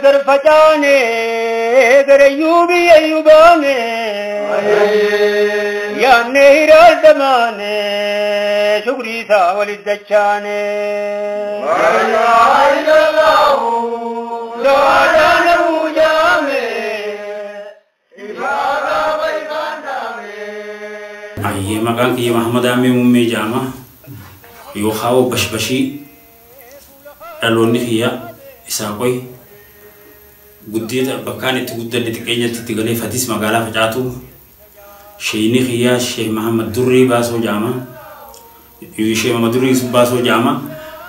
Gargar facaane garayyuu biyyayyuu baane yaanne hiraaldamaane shukrii isaa walit dachaane. Ayyee, maqaan kiyya Mahamad Amee Muummee jedhama. Yookaan Bashbashii. Dhaloonni kiyya isaa qoy guddina bakkaan itti guddadhe xiqqeenyatti itti galee Fadis magaalaa Facaatu. Sheeyni kiyya Sheekh Mahamad Durrii Baasoo jedhama. Sheekh Mahamad Durrii Baasoo jedhama.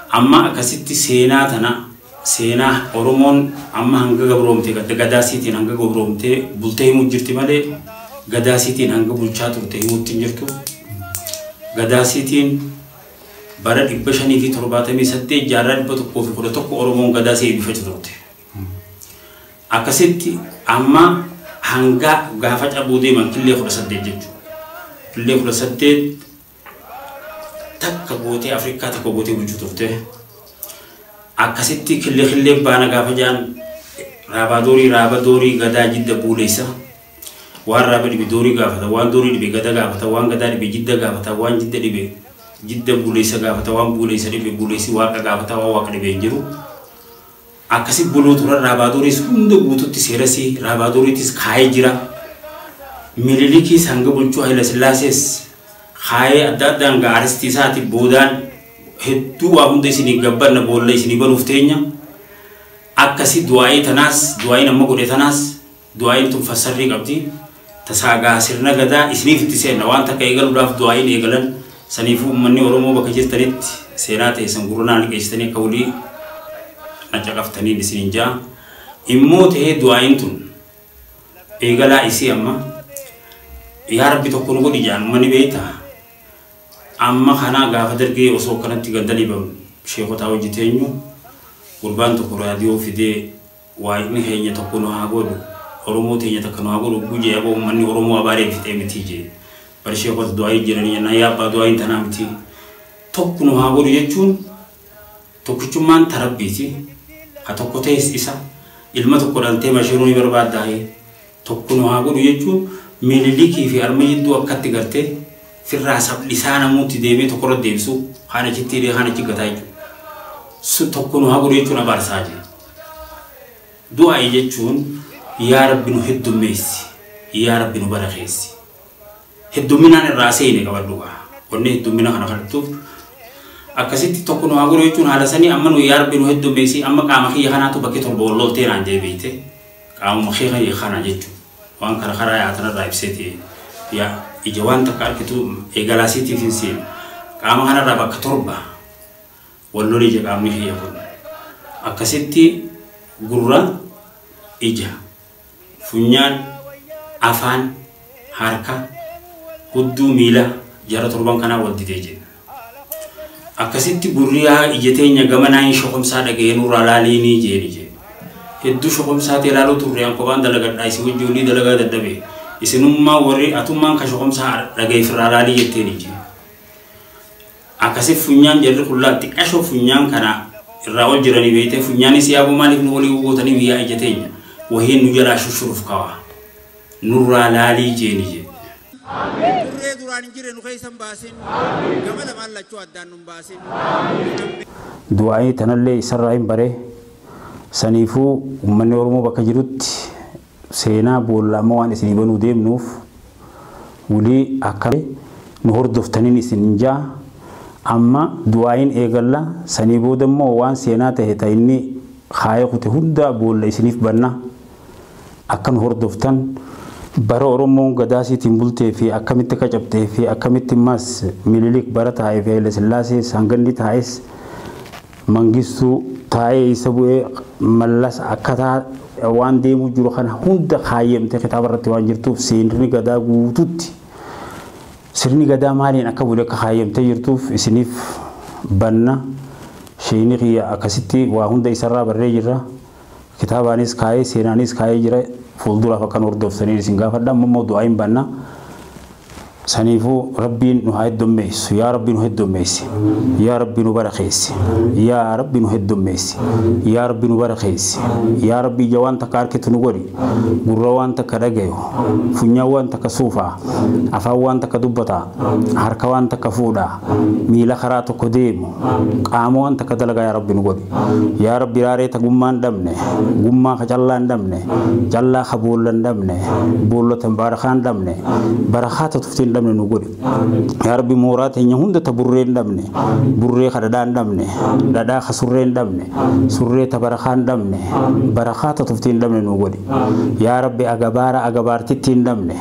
Amma akkasitti seenaa tana, seenaa Oromoon amma hanga gabroomte gadaasiitiin hanga gabroomtee bultee himuu jirti malee gadaasiitiin hanga bulchaa turte himuutti hin jirtu. Gadaasiitiin bara 578, jaarraa 111, Oromoon gadaasii eebbifachuu turte. Akkasitti amma hanga gaafa cabuu deeman killee 18 jechuudha. Killee 18 takka gootee Afrikaa tokko gootee bulchuu turte. Akkasitti killee killee baana gaafa jaan raabaa doorii, raaba doorii, gadaa, jidda, buuleessa. Waan raaba dhibe doorii gaafata, waan doorii dhibe gada gaafata, waan gadaa dhibe jidda gaafata, waan jidda dhibe jidda buuleessa gaafata, waan buuleessa dhibe buuleessi waaqa gaafata, waan waaqa dhibe hin jiru. Akkasi buluu turan. Raabaa dooriis hunda guututti seerasii raabaa dooriitis kaayee jira. Minilikiis hanga bulchuu Haayila Sillaasees kaayee adda addaan gaaristii isaati boodaan hedduu waa hunda isinii gabbanna boolla isinii banuuf teenya. Akkasi du'aa'ii tanaas, du'aa'iin amma godhe tanaas, du'aa'iin tun fassarrii qabdi. Tasaagaa sirna gadaa isiniif itti seenna waan takka eegaluudhaaf du'aa'iin eegalan. Saniifuu uummanni Oromoo bakka jirtanitti seenaa ta'e san gurra liqeessitanii akka walii na caqaftaniin isiniin ja'a. Immoo ta'ee du'aa'iin tun eegalaa isii amma yaa Rabbi tokko nu godhi jaan uummanni beektaa. Amma kana gaafa dargee osoo akkanatti ganda dhiibamu sheekotaa hojii teenyu, gurbaan tokko raadiyoo fidee "Waaqni keenya tokko nu haa godhu, Oromoo teenya takka nu haa godhu" gujee aboo uummanni Oromoo abaaree fixee miti jee. Bari sheekota du'aayii jiranii jennaan, "Yaa abbaa, du'aayiin tanaa miti. Tokko nu haa godhu jechuun tokkichummaan tarabbiiti. Ka tokko ta'es isa ilma tokko dhaltee mashiruu ni barbaaddaa. Tokko nu haa godhu jechuun Minilikii fi arma jidduu akkatti gartee firraa sabdhisaa namuutti deemee tokkorra deebisu, kaan achitti hidhee kaan achi gataa jechuudha. Sun tokko nu haa godhu jechuun abaarsaa jira. Du'aayi jechuun yaa Rabbi nu heddummeessi, yaa Rabbi nu barakeessi. Heddumminaan irraa seene qabadhu gaa. Wanni heddummina kana kadhattuuf akkasitti tokko nu haa godhu jechuun haala sanii. Amma nu yaa Rabbi nu heddummeessi, amma qaama kiyya kanaatu bakki torba wal loltee naan jee beeyte, qaamuma kiyya kana jechuudha. Waan kana karaa yaatanarraa ibseeti yaa ija waan takka argitu eegalaasiitiif hin seenu. Qaama kanarraa bakka torba wal lolee ija qaamni kiyya kun. Akkasitti gurra, ija, funyaan, afaan, harka, hudduu, miila, jara torban kanaa wal didee jedha. Akkasitti gurri yaa ija teenya gamanaa hin shokomsaa dhaga'ee nurraa laaliinii jeeni jedhe. Hedduu shokomsaa ta'e ilaaluu turre, an kophaan dalagadhaa, isin wajji olii dalagaa dadhabe. Isinummaa warri atummaan ka shokomsaa dhaga'e firraa laalii jetteeni jedhe. Akkasi funyaan jarri kun laal xiqqashoo funyaan kana irraa ol jiranii beeytee, funyaanis yaaboo maaliif nu olii gootanii biyyaa ija teenya wahiin nu jalaa shushuruuf kawaa nurraa laalii jeeni jedhe. Turree duraan hin jirre nu keessa hin baasin. Gama lamaan lachuu addaan nu hin baasin. Du'aa'ii tanallee isarraa hin bare. Saniifuu uummanni Oromoo bakka jirutti seenaa boolla amma waan isinii banuu deemnuuf walii akka nu hordoftaniin isin jaa. Amma du'aa'iin eegalla. Sanii booda immoo waan seenaa ta'e ta inni kaayee kute hunda boolla isiniif banna. Akka nu hordoftan, bara Oromoon gadaasiitiin bultee fi akkamitti akka cabxee fi akkamitti immas Minilik bara taa'ee fi Haile Sillaasee hanganni taa'es, Mangistuu taa'ee isa bu'ee Mallas akkataa waan deemuu jiru kana hunda kaayyamtee kitaaba irratti waan jirtuuf, sirni gadaa guututti sirni gadaa maaliin akka bule akka kaayyamtee jirtuuf isiniif banna. Sheeyni kiyya akkasitti waa hunda isarraa barree jirra. Kitaabaanis kaayee seenaanis kaayee jira. Fuulduraaf akkan hordoftanii isin gaafadha. Amma immoo du'aa hin banna. Saniifuu Rabbiin nu haa heddummeessu. Yaa Rabbi nu heddummeessi. Yaa Rabbi nu barakeessi. Yaa Rabbi nu heddummeessi. Yaa Rabbi nu barakeessi. Yaa Rabbi ija waan takka harkitu nu godhi. Gurra waan takka dhagayu. Funyaan waan takka suufaa. Afaan waan takka dubbataa. Harka waan takka fuudhaa. Miila karaa tokko deemu. Qaama waan takka dalagaa yaa Rabbi nu godhi. Yaa Rabbi raaree ta gummaa hin dhabne. Gummaa ka callaa hin dhabne. Callaa ka boolla hin dhabne. Boolla tan barakaa hin dhabne. Barakaa ta tuftii hin dhabne nu godhi. Yaa Rabbi mooraa teenya hunda ta burree hin dhabne. Burree ka dhadhaa hin dhabne. Dhadhaa ka surree hin dhabne. Surree ta barakaa hin dhabne. Barakaa ta tuftii hin dhabne nu godhi. Yaa Rabbi agabaara agabaartitti hin dhabne.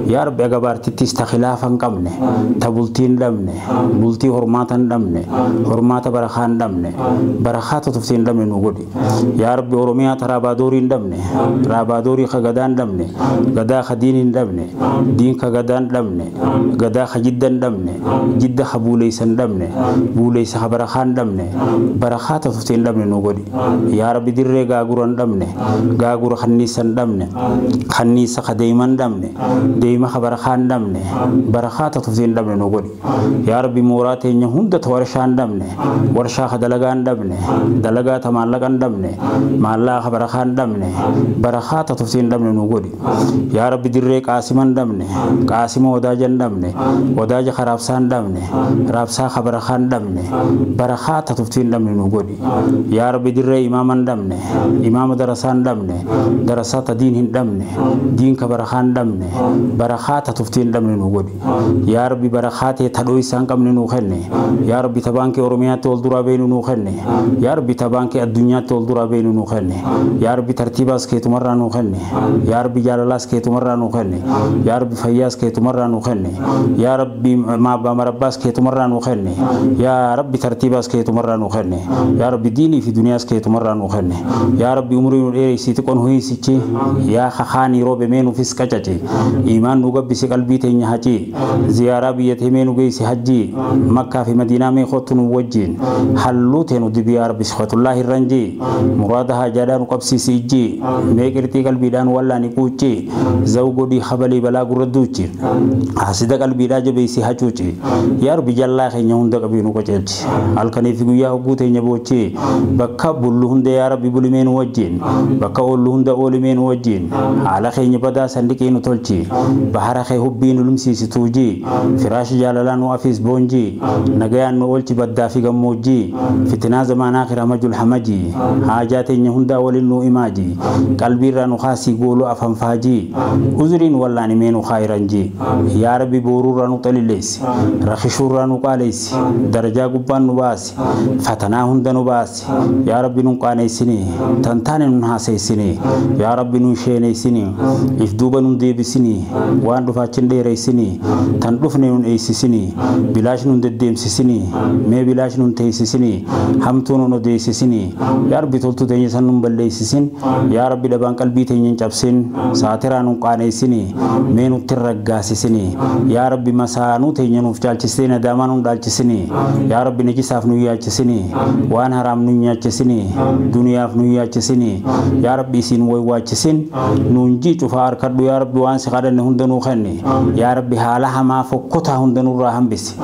Yaa Rabbi agabaartittis ta khilaafa hin qabne. Ta bultii hin dhabne. Bultii hormaata hin dhabne. Hormaata barakaa hin dhabne. Barakaa ta tuftii hin dhabne nu godhi. Yaa Rabbi Oromiyaa ta raabaadorii hin dhabne. Raabaadorii ka gadaa hin dhabne. Gadaa ka diin hin dhabne. Diin ka gadaa hin dhabne. Gadaa ka jidda hin dhabne. Jidda ka buuleessa hin dhabne. Buuleessa ka barakaa hin dhabne. Barakaa ta tuftii hin dhabne nu godhi. Yaa Rabbi dirree gaagura hin dhabne. Gaagura kanniisa hin dhabne. Kanniisa ka deema hin dhabne. Deema ka barakaa hin dhabne. Barakaa ta tuftii hin dhabne nu godhi. Yaa Rabbi mooraa teenya hunda ta warshaa hin dhabne. Warshaa ka dalagaa hin dhabne. Dalagaa ta maallaqa hin dhabne. Maallaqa ka barakaa hin dhabne. Barakaa ta tuftii hin dhabne nu godhi. Yaa Rabbi dirree qaasima hin dhabne. Qaasima wadaaja hin dhabne. Wadaaja ka raabsaa hin dhabne. Raabsaa ka barakaa hin dhabne. Barakaa ta tuftii hin dhabne nu godhi. Yaa Rabbi dirree imaama hin dhabne. Imaama darasaa hin dhabne. Darasaa ta diin hin dhabne. Diin ka barakaa hin dhabne. Barakaa ta tuftii hin dhabne nu godhi. Yaa Rabbi barakaa ta'e ta dhooysaa hin qabne nuu kenne. Yaa Rabbi ta baankii Oromiyaatti ol duraa beenu nuu kenne. Yaa Rabbi ta baankii addunyaatti ol duraa beenu nuu kenne. Yaa Rabbi tartiibaas keetumarraa nuu kenne. Yaa Rabbi jaalalaas keetumarraa nuu kenne. Yaa Rabbi fayyaas keetumarraa nuu kenne. Yaa Rabbi maabbaa marabbaas keetumarraa nuu kenne. Yaa Rabbi tartiibaas keetumarraa nuu kenne. Yaa Rabbi diinii fi duniyaas keetumarraa nuu kenne. Yaa Rabbi umurii nu dheereessii xiqqoon ho'iisichi. Yaa kakaanii roobe mee nuufis qacace. Iimaan nu gabbisi qalbii teenya hacii. Ziyaaraa biyya teemee nu geessi hajjii. Makkaa fi Madiinaa mee kottu nu wajjin. Halluu tee nu dibi yaa Rabbi sikhatullaahi irranjii. Muraada haajaadhaa nu qabsiisi ijjii. Mee qirxii qalbiidhaan wallaani quuccii. Zaw godhii habalii balaa gurra duuchi. Hasida qalbiidhaa jabeessi hacuuci. Yaa Rabbi jallaa keenya hunda qabii nu qaceelchi. Halkanii fi guyyaa hogguu teenya boochi. Bakka bullu hunda yaa Rabbi bulimee nu wajjin. Bakka oollu hunda oolimee nu wajjin. Haala keenya badaa sandiqii nu tolchi. Bahara kee hubbii nu lumsiisi tuujii. Firaashi jaalalaa nu afiis boonjii. Nagayaan nu oolchi baddaa fi gammoojjii. Fitinaa zamaanaa kiramajul hamajii. Haajaa teenya hundaa waliin nu imaajii. Qalbiirraa nu kaasii gooluu afaan faajii. Uzuriin wallaani mee nu kaayiranjii. Yaa Rabbi booruurraa nu xalilleessi. Rakishuurraa nu qaaleessi. Darajaa gubbaan nu baasi. Fatanaa hunda nu baasi. Yaa Rabbi nun qaaneessinii. Tantaane nun haaseessinii. Yaa Rabbi nun sheeneessinii. If duuba nun deebisinii. Waan dhufaachin dheereessinii. Tan dhufne nun eeysisinii. Bilaash nun deddeemsisinii. Mee bilaash nun teessisinii. Hamtuu nun odeessisinii. Yaa Rabbi toltuu teenya san nun balleessisin. Yaa Rabbi dhabaan qalbii teenya hin cabsin. Saatiraa nun qaaneessinii. Mee nutti hin raggaasisinii. Yaa Rabbi masaanuu teenya nuuf caalchistee nadaamaa nun dhaalchisinii. Yaa Rabbi najisaaf nu yaachisinii. Waan haraam nu nyaachisinii. Duniyaaf nu yaachisinii. Yaa Rabbi isiin waywaachisin. Nuun jii cufaa harkadhu yaa Rabbi waan si kadhanne hunda nuu kenni. Yaa Rabbi haala hamaa fokkotaa hunda nurraa hambisi.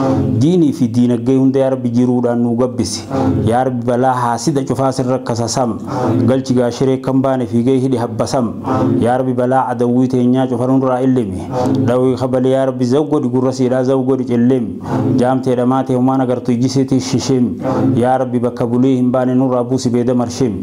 Diinii fi diinagdee hunda yaa Rabbi jiruudhaan nuu gabbisi. Yaa Rabbi balaa haasida cufaa sirra kasasam. Galchi gaashiree kan baane fiigee hidhi habbasam. Yaa Rabbi balaa adawwii teenyaa cufa nurraa illimi. Dhawii kabale yaa Rabbi zaw godhi gurra siidhaa zaw godhi cillim. Jaamtee dhamaatee humaan agartu ijjisiitii shishim. Yaa Rabbi bakka bulii hin baane nurraa buusi beeda marshim.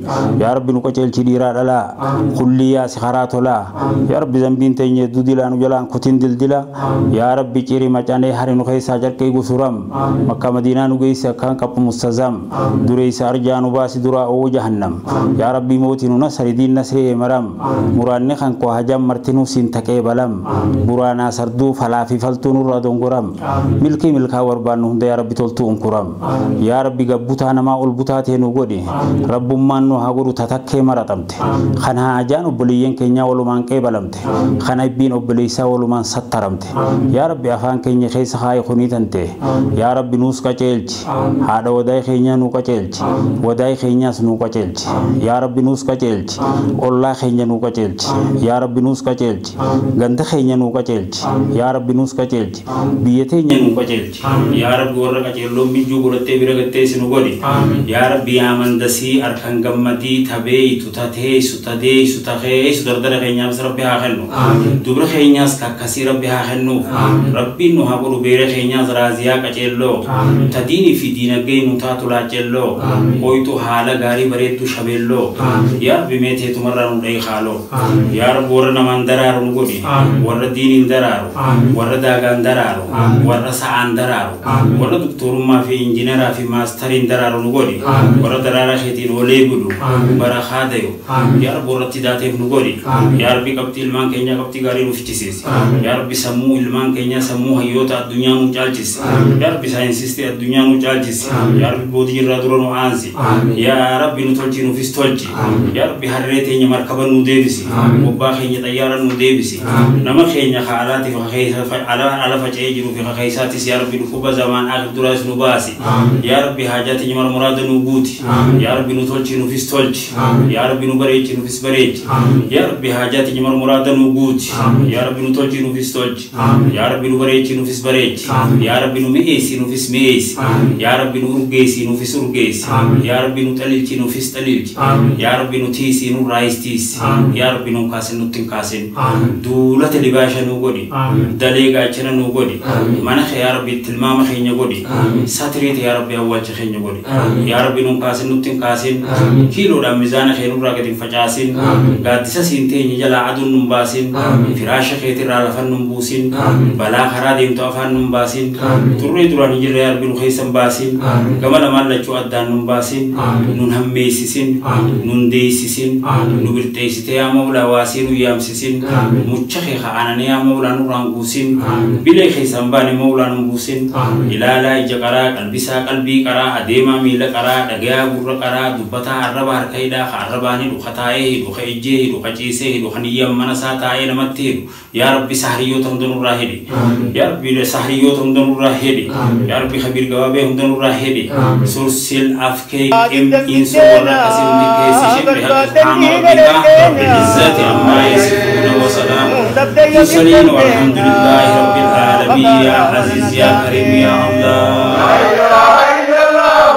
Yaa Rabbi nu qaceelchi dhiiraa dhalaa. Kullii yaasi karaa tolaa. Yaa Rabbi zambiin teenya hedduu dilaa nu jalaan kutin dildila. Yaa Rabbi ciri macanee hari nu keessaa carqee gusuram. Makka Madiinaa nu geessi akkaan qaphu mustazam. Dureessa arjaa nu baasi duraa oo jahannam. Yaa Rabbi mootii nu nasri diin nasri maram. Muraanni kan koo hajam martinuu siin taqee balam. Buraanaa sarduu falaa fi faltuu nurraa dongoram. Milkii milkaa barbaannu hunda yaa Rabbi toltuu unkuram. Yaa Rabbi gabbutaa namaa ol butaa ta'e nu godhi. Rabbummaan nu haa godhu tatakkee maraxamte. Kan haajaan obboleeyyan keenyaa walumaan qeebalamte. Kan aybbiin obboleessaa walumaan sattaramte. Yaa Rabbi afaan keenya keessa haayi kunii tante. Yaa Rabbi nuus qaceelchi. Haadha wadaay keenyaa nuu qaceelchi. Wadaay keenyaas nuu qaceelchi. Yaa Rabbi nuus qaceelchi. Ollaa keenya nuu qaceelchi. Yaa Rabbi nuus qaceelchi. Ganda keenya nuu qaceelchi. Yaa Rabbi Rabbi nuus qajeelchi biyya teenya nu qajeelchi yaa Rabbi warra qajeelloo mijuu godhattee bira gattee nu godhi yaa Rabbi yaa mandasii harkaan gammadii tabeeytu tateessu tadeessu takeessu dardara keenyaafis Rabbi haa kennu dubra keenyaas kakkasii Rabbi haa kennuuf Rabbiin nu haa godhu beera keenyaas raaziyaa qajeelloo tadiinii fi diinagdee nu taatu laacelloo hoytu haala gaarii bareedduu shabeelloo yaa Rabbi mee teetumarraa nu dhayi haaloo yaa Rabbi warra namaan daraaru nu godhi warra diiniin daraaru warra daagaan daraaru warra sa'aan daraaru warra doktorummaa fi injiinaraa fi maastariin daraaru nu godhi warra daraaraa keetiin olee bulu barakaa dayu yaa Rabbi warratti daateef nu godhi yaa Rabbi qabxii ilmaan keenyaa qabxii gaarii nu fichisiisi yaa Rabbi sammuu ilmaan keenyaa sammuu hayyoota addunyaa nu caalchisi yaa Rabbi saayinsistii addunyaa nu caalchisi yaa Rabbi boodii irraa dura nu aansi yaa Rabbi nu tolchi nuufis tolchi yaa Rabbi harree teenya markaba nu deebisi bobbaa keenya xayyaara nu deebisi nama keenya haalaatiif ala faca'ee jiruu fi keessaatis yaa Rabbi dhukkuba zamaan akhir duraas nu baasi yaa Rabbi haajaa teenya muraada nu guuti yaa Rabbi nu tolchi nuufis tolchi yaa Rabbi nu bareechi nuufis bareechi yaa Rabbi haajaa teenya muraada nu guuti yaa Rabbi nu tolchi nuufis tolchi yaa Rabbi nu bareechi nuufis bareechi yaa Rabbi nu mi'eessi nuufis mi'eessi yaa Rabbi nu urgeessi nuufis urgeessi yaa Rabbi nu xalilchi nuufis xalilchi yaa Rabbi nu tiisi nu raayis tiisi yaa Rabbi nu kaasin nutti hin kaasin duulata libaasha nu godhi dalee gaachana nu godhi mana kee yaa Rabbi tilmaama keenya godhi satiriita yaa Rabbi awwaalcha keenya godhi yaa Rabbi nu kaasin nutti hin kaasin kiiloodhaan mizaana kee nurraa gadi hin facaasin gaaddisa siin teenye jalaa aduun nun baasin firaasha keetirraa lafan nun buusin balaa karaa deemtu afaan nun baasin turree duraan hin jirre yaa Rabbi nu keessan baasin gama lamaan lachuu addaan nun baasin nun hammeessisin nun deessisin nu bilxeessite yaa Mawlaa waasii nu yaamsisin mucha kee ka'ananii yaa Mawlaa nurraan guusin bilee keessan baane Mawlaa nun buusin ilaalaa ija qaraa qalbisaa qalbii qaraa adeemaa miila qaraa dhagayaa gurra qaraa dubbataa arraba harka hidhaa ka arrabaan hidhu ka taa'ee hidhu ka ijjee hidhu ka ciisee hidhu ka niyyaan mana isaa taa'ee namatti hidhu yaa Rabbi sahriyyoota hunda nurraa hidhi yaa Rabbi sahriyyoota hunda nurraa hidhi yaa Rabbi kabiir gabaabee hunda nurraa hidhi sursil afkee insu warra akkasii hundi keessi ishee bihaqqi subhaana rabbika rabbil izzati ammaa yasifuuna wa salaamun المرسلين والحمد لله رب العالمين يا عزيز يا كريم يا الله لا إله إلا الله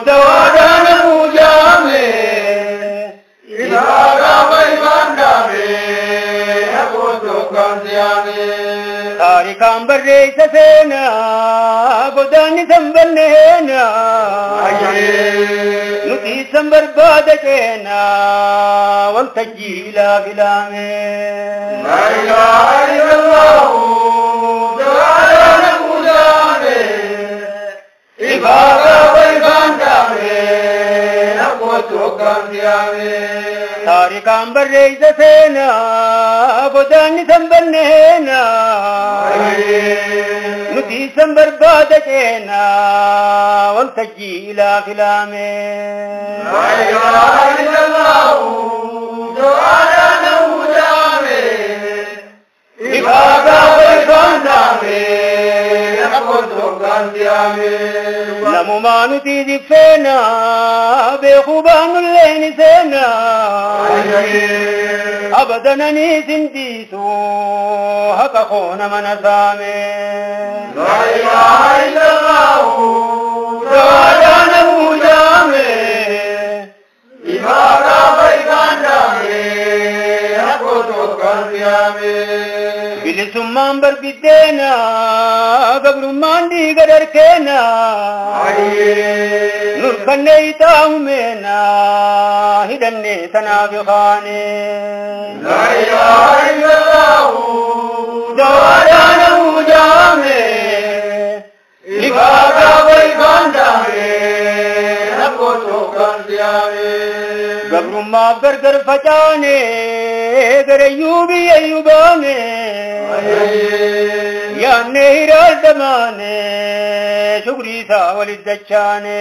دوانا مجامي إذا تاريخان بريس سينا قداني سنبلنا نتي سنبر بادكينا والتجيلا فلامي لا إله إلا الله دوانا مجامي إبادة وإبادة تاريخان بريس سينا قداني سنبلنا نتي سنبر بادكينا والتجيلا فلامي لا إله إلا الله دوانا مجامي إبادة وإبادة نمو نتي دفنا بخبان اللين سينا أبدا نسنديسو حق خون من سامي لا إله إلا الله دوانا مجامي إبادة وإبادة bilisummaan barbiddeena gabrummaan dhiiga dharkeena nurkanne itaa'umeena hidhanne tanaaf kaane laa ilaaha illallahu dawaadhaan mujaame ifaagaa waybaandaame rakkoo tokkan siyaame gabrummaaf gargar facaane garayyuu biyyayyuu baane yaanne hiraaldamaane shukrii isaa walit dachaane.